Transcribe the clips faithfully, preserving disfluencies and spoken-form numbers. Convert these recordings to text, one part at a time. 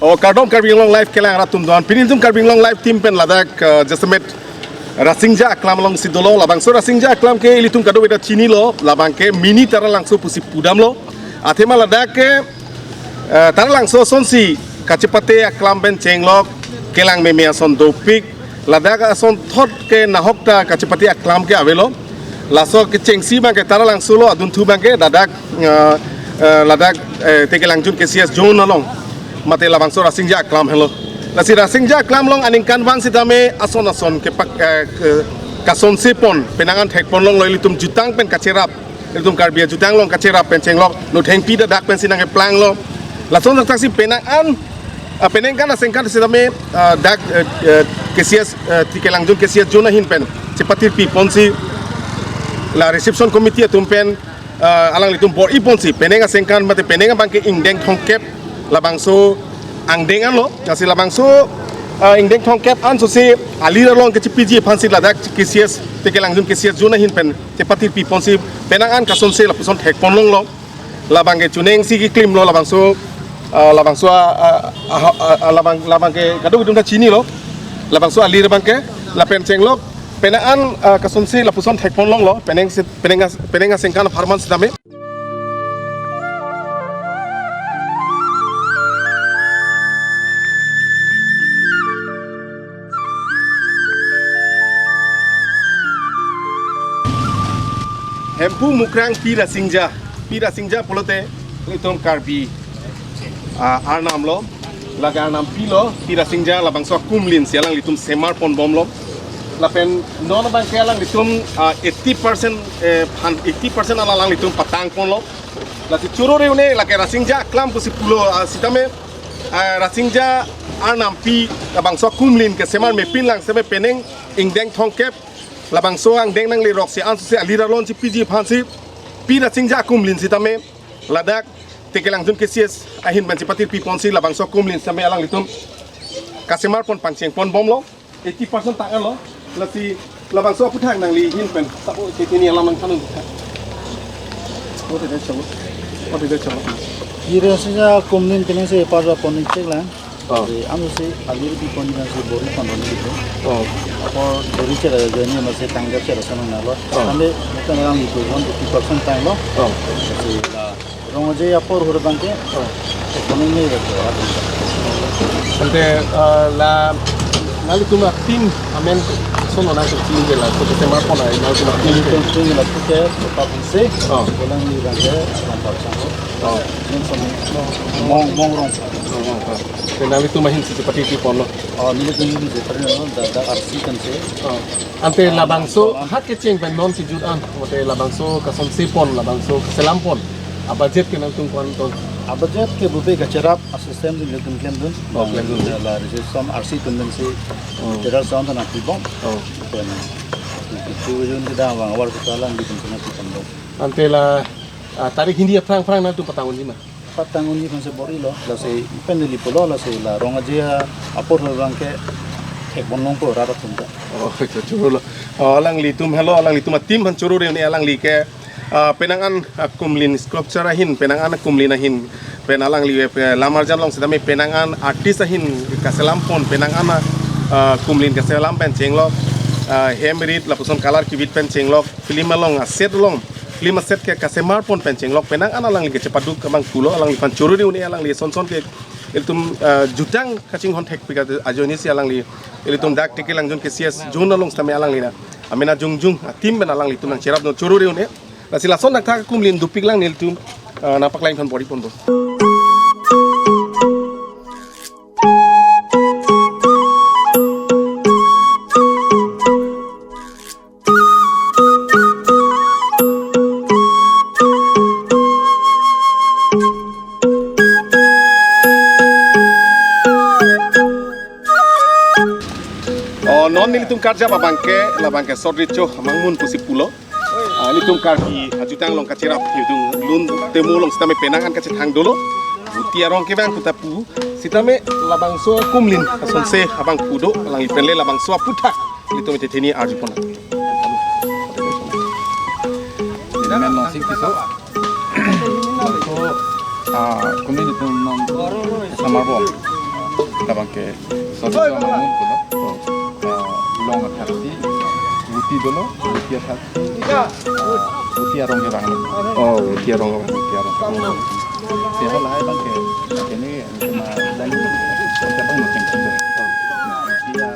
O kardom Karbi Anglong Live kelang rat atum doan. Pini ilitum Karbi Anglong Live team pen ladak, eh, jasemet Rasingja Aklam alongsi dolo. Labangso Rasingja Aklam ke ilitum kadokave ta chinilo. Labang ke mini Taralangso pusi pudamlo. Athema ladak ke, eh, Taralangso asonsi kachepate aklam pen chenglok, kelang meme ason dopik. Ladak asonthot ke nahok ta kachepate aklam ke avelo. Laso kechengsi abang ke Taralangso lo, adunthu abang ke ladak, eh, eh, ladak, eh, Tekelangjun K C S zone along. Mate labangso Rasingja Aklam helo. Lasi Rasingja Aklam along aningkanvang sitame ason ason kepak, eh, ke, kasonse pon, penang an thekpon longlo, ilitum jutang pen kacherap. Ilitum Karbi ajutang along kacherap pen chenglok, nothengpi ta dak pensi nangkeplanglo. Lason dak taksi penang an, ah, penang an asengkan sitame, ah, dak, eh, eh, K C S, eh, Tekelangjun K C S zone ahin pen chepatirpi ponsi, la reception committee atum pen, ah, alanglitum bor-i ponsi, penang asengkan mate penang abang ke ingdeng thomkep labangso angdeng anlo. Lasi labangso, ah, ingdeng thomkep an sose alir along kechepiji aphansi ladak K C S, Tekelangjun K C S zone ahin pen chepatirpi ponsi penang an kasonse lapuson thekpon longlo. Labang ke chuneng si keklimlo labangso, ah, labangso, ah, ah, ah, ah, labang, labang ke kadokave atum ta chinilo. Labangso alir abang ke lapen chenglok penang an, ah, kasonse lapuson thekpon longlo. Penang si, penang as-, penang asengkan apharman sitame. Hemphu Mukrang Pi Rasingja. Pi Rasingja pulote ilitum Karbi, ah, arnam lo. Lake arnampi lo, Pi Rasingja, labangso akumlin si alanglitum semar ponbomlo. Lapen non abang ke alanglitum, ah, eighty percent, eh, phan eighty percent ala alanglitum patang ponlo. Lasi choro re-un-e lake Rasingja Aklam pusi pulo, ah, sitame, ah, Rasingja arnampi labangso akumlin kesemar mepin lang sitame penang ingdeng thomkep labangso angdeng nanglerok si ansose alir along chepiji aphansi Pi Rasingja akumlin sitame ladak Tekelangjun K C S ahin pen chepatirpi ponsi labangso akumlin sitame alanglitum kasemar pon pangcheng ponbomlo. Eighty percent tang anlo. Lasi labangso aphuthak nangli ahin pen sabo titi ni alam nangthannon. Ode de chalo. Ode de chalo. Pi Rasingja akumlin kening se parva pon ik chek lang. Oh. Jadi, ano si alir pi pon nang si bor-i pon ron gitu. Oh. Apor bor-i chera jadi ama si tangga chera sana nalo. Oh. Ande bukan orang itu pon eighty percent tanglo. Oh. Jadi la Rong Aje apor hur abang ke. Oh. Ekonomi ya ke. Ante, eh, la, nanglitum ateam amen ason lo nangkechini ke la, so kesemar pon ai, nanglitum ateam ke. Nanglitum ateam la ke, so pa pun se. Oh. Pulang ni abang ke, abang pa sang. Oh. Nung som, mong, mong rong. Oh, oh, oh. Te nanglitum ahin si chepatirpi ponlo. Oh, nanglitum ahin si chepatirpi ponlo, dak, dak arsi kan se. Oh. Ante labangso, hat kecheng pen non si jut an, mate labangso kasonse pon, labangso kaselam pon. Abudget ke nangtum ko-an ton? Abudget ke bube kacherap asystem si nanglitum klemdun. Oh, klemdun. La reception arsi atum pen si, oh, material sound nangpibom. Oh. Pen, itu jun kita abang awar kita lang di pen nangpibom. Ante la, ah, tarik hindi aphrang aphrang nangtum patang unji ma? Patang unji aphan si bor-ilo, lasi pen neli pulo, lasi la Rong Aje apor abang ke thekpon longpo rat atum ta. Oh, itu choro lo. Oh, alanglitum, helo, alanglitum ateam aphan choro re-un-e, alangli ke, ah, penang an, ah, kumlin sculpture ahin, penang an kumlin ahin, pen alangli, eh, lam arjan along sitame penang an artist ahin kaselam pon, penang an, ah, kumlin kaselam pen chenglok, ah, hem rit lapuson color kivit pen chenglok, film along, ah, set along, film aset ke kasemar pon pen chenglok penang an alangli kechepaduk abang pulo, alangliphan choro re-un-e, alangli son son ke ilitum, eh, jutang kachinghon thekpik ajoine si alangli ilitum dak Tekelangjun K C S zone along sitame alangli na amen ajungjung ateam pen alanglitum nangcherapdun, choro re-un-e. Lasi lason dak thak akumlin dopik lang nelitum, eh, nangpaklangphan bor-i ponpo. Oh, non nelitum karjap abang ke, labang ke sot recho mangmun pusi pulo. Ah, nelitum Karbi ajutang along kacherap hidung lun temo along sitame penang an kachethang dolo. Buti arong kevang kota pu sitame labangso akumlin asonse abang pu do, alangli pen le labangso aphuthak nelitum ite theni arjupon. Amen, no sing piso. Ko, ah, kumi nelitum non samar bom. Labang ke sojo amangun pulo. Ah, long atharsi, Guti dolo, Guti atharsi, Guti arong kevang. Oh, Guti arong kevang. Guti arong. Sehal lahai abang ke, kene, kema, dan, kita abang nuthengpi lo. Dia,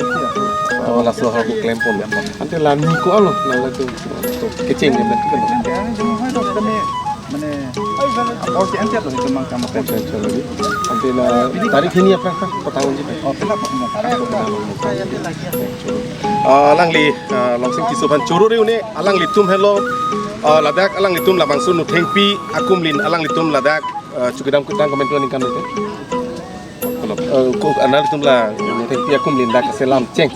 ah, Oh, laso ha bu klempon. Ante la ni ko-an lo, la la tu, tu kecheng ya, betul. Kami apor ke ante tu cuma kamu kan. Ante la tarik hini apa, apa tahun sih? Oh, kenapa? Ah, alangli, ah, Longsing Tisso aphan choro-re un-e, alanglitum henlo, ah, ladak alanglitum labangso nuthengpi akumlin alanglitum ladak, ah, chukidam kutang komentu aningkan itu. Kalau, eh, ko analitum la, nuthengpi akumlin dak selam cheng.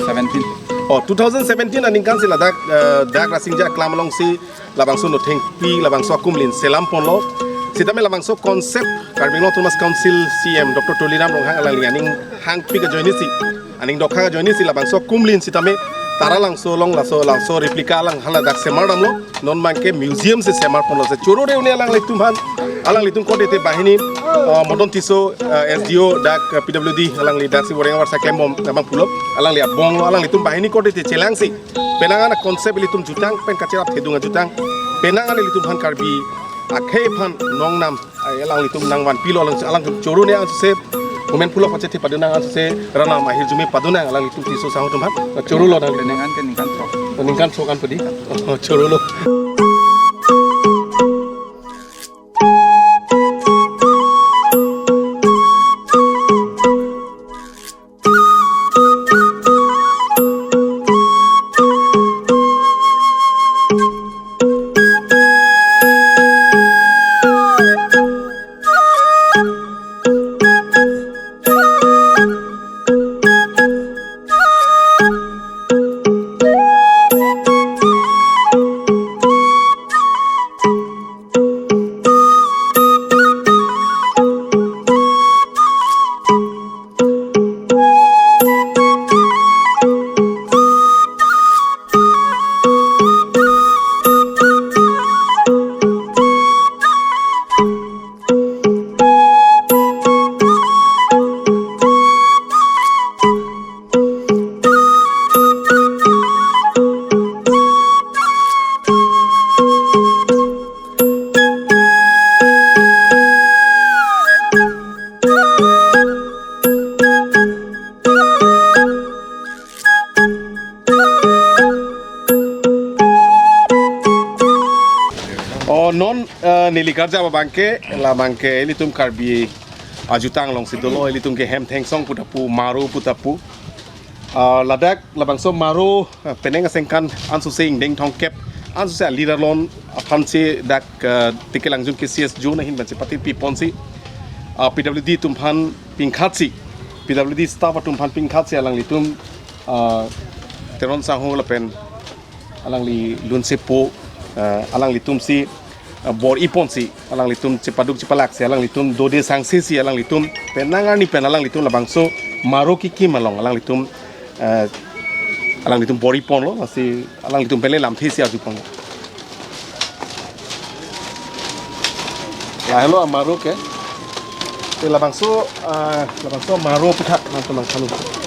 Seventeen. Oh, two thousand seventeen aningkan si ladak, eh, dak Rasinja Aklam alongsi labangso nuthengpi, labangso akumlin selam ponlo. Sitame labangso concept Karbi Anglong Autonomous Council C E M Doctor Tuliram Ronghang alangli aning hangpik ajoinesi, aning dokhang ajoinesi labangso akumlin sitame Taralangso along laso, laso replica alang hala dak semar damlo. Non abang ke museum si semar ponlo, si choro-re un-e alanglitum aphan. Alanglitum kote te banghini, ah, Modon Tisso, ah, S D O dak, ah, P W D alangli daksi Warengavar saklembom abang pulo. Alangli abong lo, alanglitum banghini kote te chelangsi, penang an a-concept ilitum jutang, pen kacherap thedung ajutang, penang an ilitum aphan Karbi akhei aphan nongnam, ai, alanglitum nangvanpilo, alang, alanglitum choro-ne ansose, komen pulo pachethe padonang ansose, ranam ahirjume padonang alanglitum Tisso sangho atum aphan. Choro-lo nang. Penang an ke ningkan throk. Ningkan throk an padi. Oh, choro-lo. Oh, non, eh, neli karjap abang ke, labang ke ilitum Karbi ajutang alongsi dolo, ilitum ke hem thengsong puta pu, maro puta pu. Ah, ladak labangso maro, eh, penang asengkan ansose ingdeng thomkep ansose alir alon aphansi dak, eh, Tikelangjun K C S zone ahin pensi patiri ponsi, ah, P W D atum aphan pingkhatsi, P W D staff atum aphan pingkhatsi alanglitum, ah, Teron sangho lapen alangli Lunsepo, ah, alanglitumsi, ah, bor-i ponsi, alanglitum chepaduk chepalaksi, alanglitum dode sangsesi, alanglitum penang arni pen alanglitum labangso maro kekim along alanglitum, ah, alanglitum bor-i ponlo, lasi alanglitum pen le lamthe si arju ponlo. Lahelo amaro ke. Te labangso, ah, labangso amaro aphuthak nangtum nangthanlo.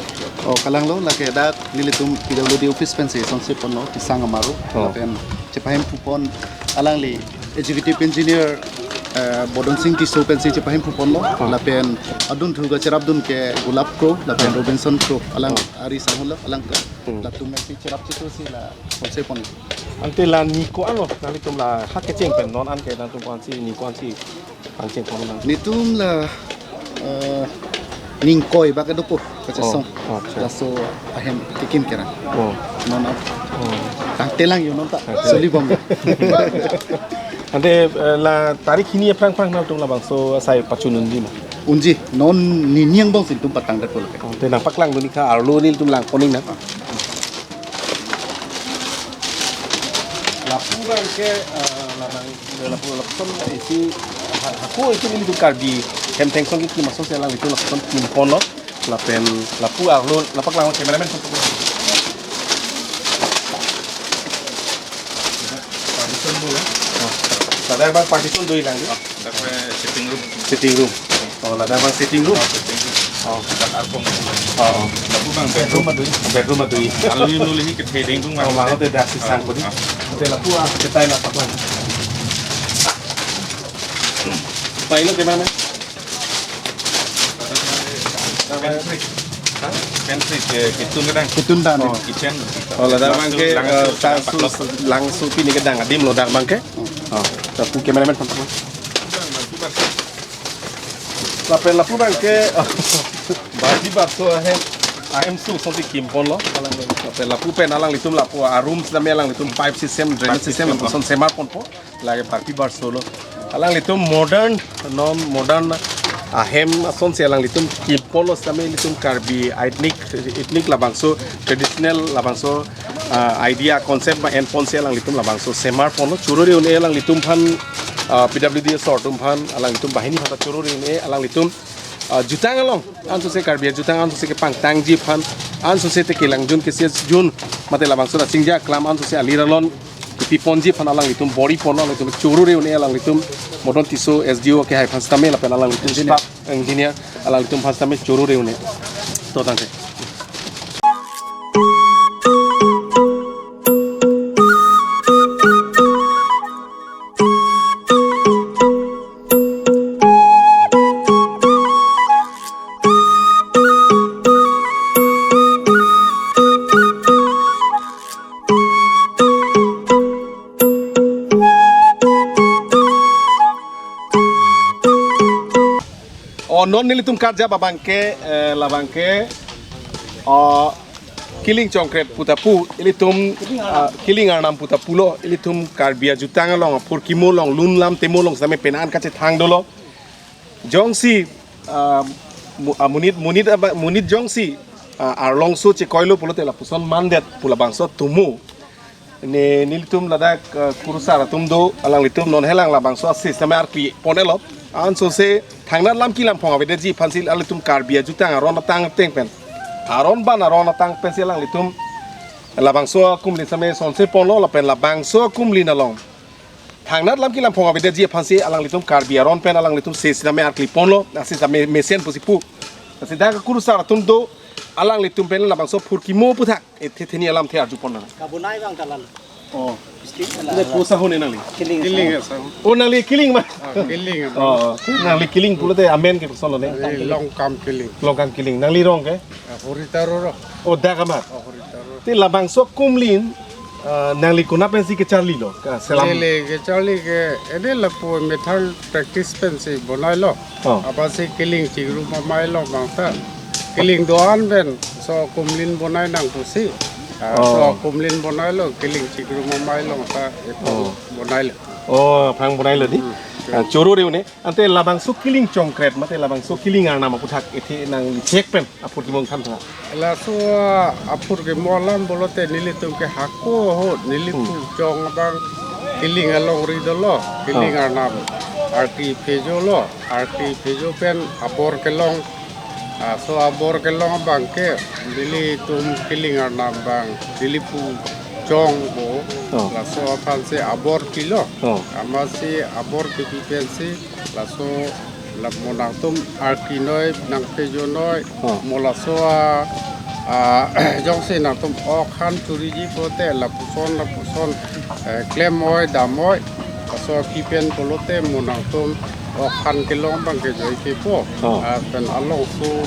Oh, kalanglo, lake dak nelitum P W D office pensi songse ponlo, kesang amaro. Oh. Lapen chepahem pupon alangli executive engineer, eh, Bodon Sing Tisso pensi chepahem puponlo. Oh. Lapen adun thu kacherapdun ke Gulap Kro, lapen Robinson Kro, alang ari sangho lo, alang ke. Hmm. Latum pensi cherap chetu si la songse pon. Ante la ni ko-an lo, nanglitum la ha kecheng pen non an ke nangtum ko-ansi ni ko-ansi pangcheng pon nang. Netum la, eh, ning ingkoi bak kedo po, kachesong. Oh, oh, acha. Laso ahem kekim kerang. Oh. Non, non. Oh. Tangtelang yo non ta. Tangtelang. Soli bom. Ante, eh, la tarik hini aphrang aphrang nangtum labangso asai pachun unji ma? Unji, non nini angbong si netum patang det pulo ke. Oh, te nangpaklangdun ik tha, arlo nelitum lang koning na. Lapu abang ke, eh, labang, lapu lapuson isi, ha-, hako isi nelitum Karbi hem thengsong kekim asonsi alanglitum lapuson kim ponlo. Lapen lapu arlo, lapak lang cameraman. Ladak abang partition do-i lang di? Oh, ladak sitting room. Sitting room. Oh, ladak abang sitting room. Oh, sitting room. Oh. Ladak arpong. Oh, oh. Lapu abang bedroom. Bedroom do-i. Bedroom do-i. Alu nu lihi kethe ding tung. Oh, abang. Mangte dak si sang ko di. Oh. Te lapu ah, ketai lapak lang. Pai lo kemana? Pantry. Hah? Pantry ke kitchen kedang. Kitchen dan. Oh, kitchen. Oh, ladak abang ke, langsung, eh, langsung, langsung pini kedang adim lo dak abang ke. Oh, lapu cameraman pon. Lapen lapu abang ke, barpi barso ahem, ahem su songsi kimpon lo. Lapen lapu pen alanglitum lapu a-room sitame alanglitum pipe system, drainage system, lapuson semar ponpo. Lake barpi barso lo. Alanglitum modern, non modern ahem asonsi alanglitum kimpon lo sitame ilitum Karbi ethnic, ethnic labangso traditional labangso, ah, idea concept ma enponsi alanglitum labangso semar ponlo. Choro-re un-e alanglitum aphan, ah, P W D asor atum aphan alanglitum banghini aphan ta choro-re un-e alanglitum, ah, jutang along ansose Karbi ajutang ansose kepangtangji aphan ansose te kelang jun kesi jun mate labangso ta chingja klam ansose alir alon kepi ponji aphan alanglitum bor-i ponlo, alanglitum choro-re un-e alanglitum Modon Tisso S D O kehai aphan sitame lapen alanglitum engineer, staff engineer alanglitum aphan sitame choro-re un-e. To tangte. O non nelitum karjap abang ke, eh, labang ke, o, Killing Chongkret pu ta pu, ilitum, ah, Killing Arnam pu ta pulo, ilitum Karbi ajutang along, apurkimo along, lun lam temo along sitame penan kachethang dolo. Jongsi, ah, mu-, ah, monit, monit aba-, monit jongsi, ah, arlongso chekoilo pulote lapuson mandet pu labangso atomo. Ne nelitum ladak, eh, kurusar atum do, alanglitum non helang labangso a-system arpi ponelo. Ansose thangnat lam kelang phong avedetji aphansi alanglitum Karbi ajutang aron atang ateng pen, aron ban aron atang pensi alanglitum labangso akumlin sitame sonse ponlo lapen labangso akumlin along thangnat lam kelang phong avedetji aphansi alanglitum Karbi aron pen alanglitum se sitame arpi ponlo, a-system mesen pusi pu. Lasi dak kurusar atum do, alanglitum pen labangso apurkimo aputhak ethe theni alamthe arju pon nang. Kabonai abang ta lalo. Oh. Steel ta lalo. Neli kosa ho ne nangli? Killing. Killing asal. Oh, nangli Killing ma? Ah, Killing. Oh, nangli Killing pulote amen ke koson lo ne? Neli Longkam Killing. Longkam Killing. Nangli rong ke? Ah, Horitaro ro. Oh, dak amat. Oh, Horitaro. Te labangso akumlin, ah, nangli konat pensi kecharlilo, kaselam? Neli kecharli ke, ede lapu methang practice pensi bonailo. Oh. Apotsi Killing chikrum amei lo abang ta. Killing do-an pen, laso akumlin bonai nang pusi. Ah, laso, oh, akumlin bonailo, Killing chikrum amei lo ta, epo, oh, bonailo. Oh, aphrang bonailo di? Hmm. Ah, choro-re un-e. Ante labangso Killing Chongkret, mate labangso Killing Arnam aputhak ethe nangchek pen apurkimo than tha. Laso apurkimo alam pulote nelitum ke hako ahut, neli, hmm, pu chong abang Killing alongri dolo, Killing, ah, Arnam arti phejo lo, arti phejo pen abor kelong, ah, laso abor kelong abang ke nelitum Killing Arnam abang neli pu chongpo, oh, laso aphansi abor pilo, oh, amatsi abor kepi pensi laso la mo nangtum arkinoi nangphejonoi, oh, mo laso a, a, jongsi nangtum ok han choriji pulote lapuson lapuson, eh, klemnoi damnoi, laso api pen pulote mo nangtum ok han kelong abang ke joike po. Oh. Ah, pen alongso,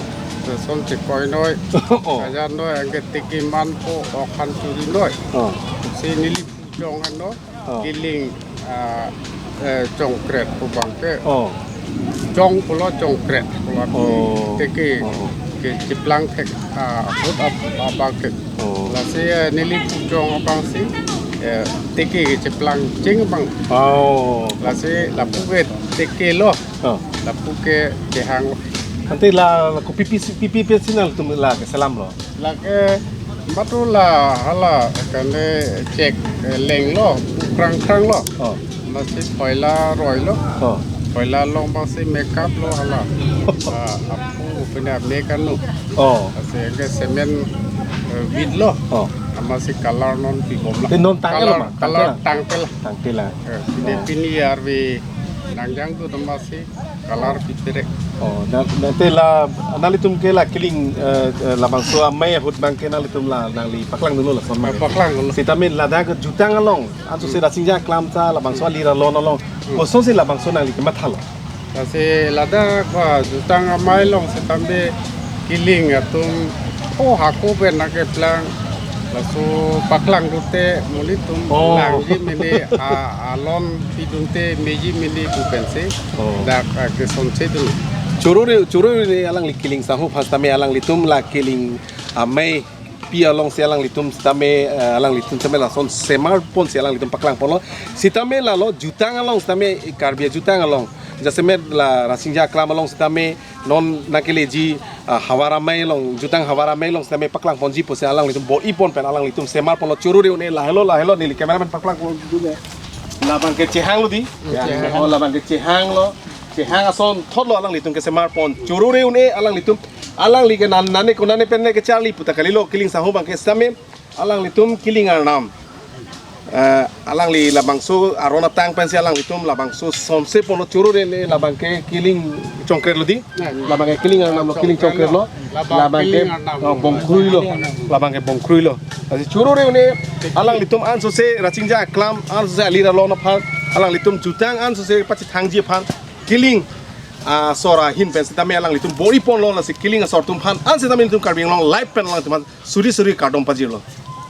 eh, son chekoinoi, oh, kajanoi, anke teke manpo ok han chorinoi. Oh. Si neli pu chong anlo. Oh. Killing, ah, eh, Chongkret pu abang ke. Oh. Chong pulo Chongkret pu abang ke. Oh. Teke, oh, oh, kecheplang thek, ah, ahut ab-, abang ke. Oh. Lasi, eh, neli pu chong abangsi, eh, teke kecheplang ching abang. Oh. Lasi lapu ke teke lo. Oh. Lapu ke kehang lo. Ante la, la kopi pi si, pi pi pensi nangtum la keselam lo? Lake matu la hala kane chek, eh, lenglo, krang krang lo. Oh. Amatsi phoila roilo. Oh. Phoila along abangsi makeup lo hala. Ah, apu pina make anu. Oh. Lasi ke cement, eh, wit lo. Oh. Amatsi color non pibomlang. Te non tangke lo ma? Color, color tangke la. Tangke la. Eh, pini, oh, pini arve nangjang tu amatsi color piperek. Oh, dan, dan te la nanglitum ke la kiling, eh, eh, labangso amei ahut abangke nanglitum la nangli paklang dunlo lason ma? Eh, paklang dunlo. Sitame ladak ke jutang along, anso se Rasinja Aklam ta labangso alir alon along. Hmm. Kosonsi labangso nangli kemathalo? Lasi ladak, ah, jutang amei along sitame kiling atum, oh, hako pen nangkeplang, laso paklang dunte melitum, oh, langji mene, ah, alon pidunte meji mene pu pensi, oh, dak, ah, kesonse dun. Choro re, choro re alangli kiling sangho aphan sitame alanglitum la kiling amei pi alongsi alanglitum sitame, eh, alanglitum sitame lason semar ponsi alanglitum paklang ponlo. Sitame lalo jutang along sitame, Karbi jutang along, jasemet la Rasinja Aklam along sitame non nangkeleji, ah, havar amei along, jutang havar amei along sitame paklang ponji pusi alanglitum bor-i pon pen alanglitum semar ponlo. Choro re un-e, lahelo, lahelo, neli cameraman paklang pon dun-e. Labangke chehanglo dei. Ya, chehang. Oh, labangke chehanglo. Chehang asonthotlo alanglitum kesemar pon. Choro re un-e alanglitum. Alangli ke nan, nane konane pen ne kecharli pu ta kalilo, kiling sangho abangke sitame alanglitum kiling arnam. Eh, alangli labangso aron atang pensi alanglitum labangso sonse ponlo. Choro re un-e, labangke kiling chongkrek lo dei. Labangke kiling arnam lo, kiling chongkrek lo. Labang, labangke kiling arnam, oh, bongkrui lo. Labangke bongkrui lo. Lasi choro re un-e alanglitum anso se Rasinja Aklam, anso se alir alon aphan, alanglitum jutang anso se pachethangji aphan kiling, ah, asor ahin pen sitame alanglitum bor-i ponlo, lasi kiling asor atum aphan an sitame nelitum Karbi Anglong Live pen alanglitum aphan suri suri kardom pajirlo.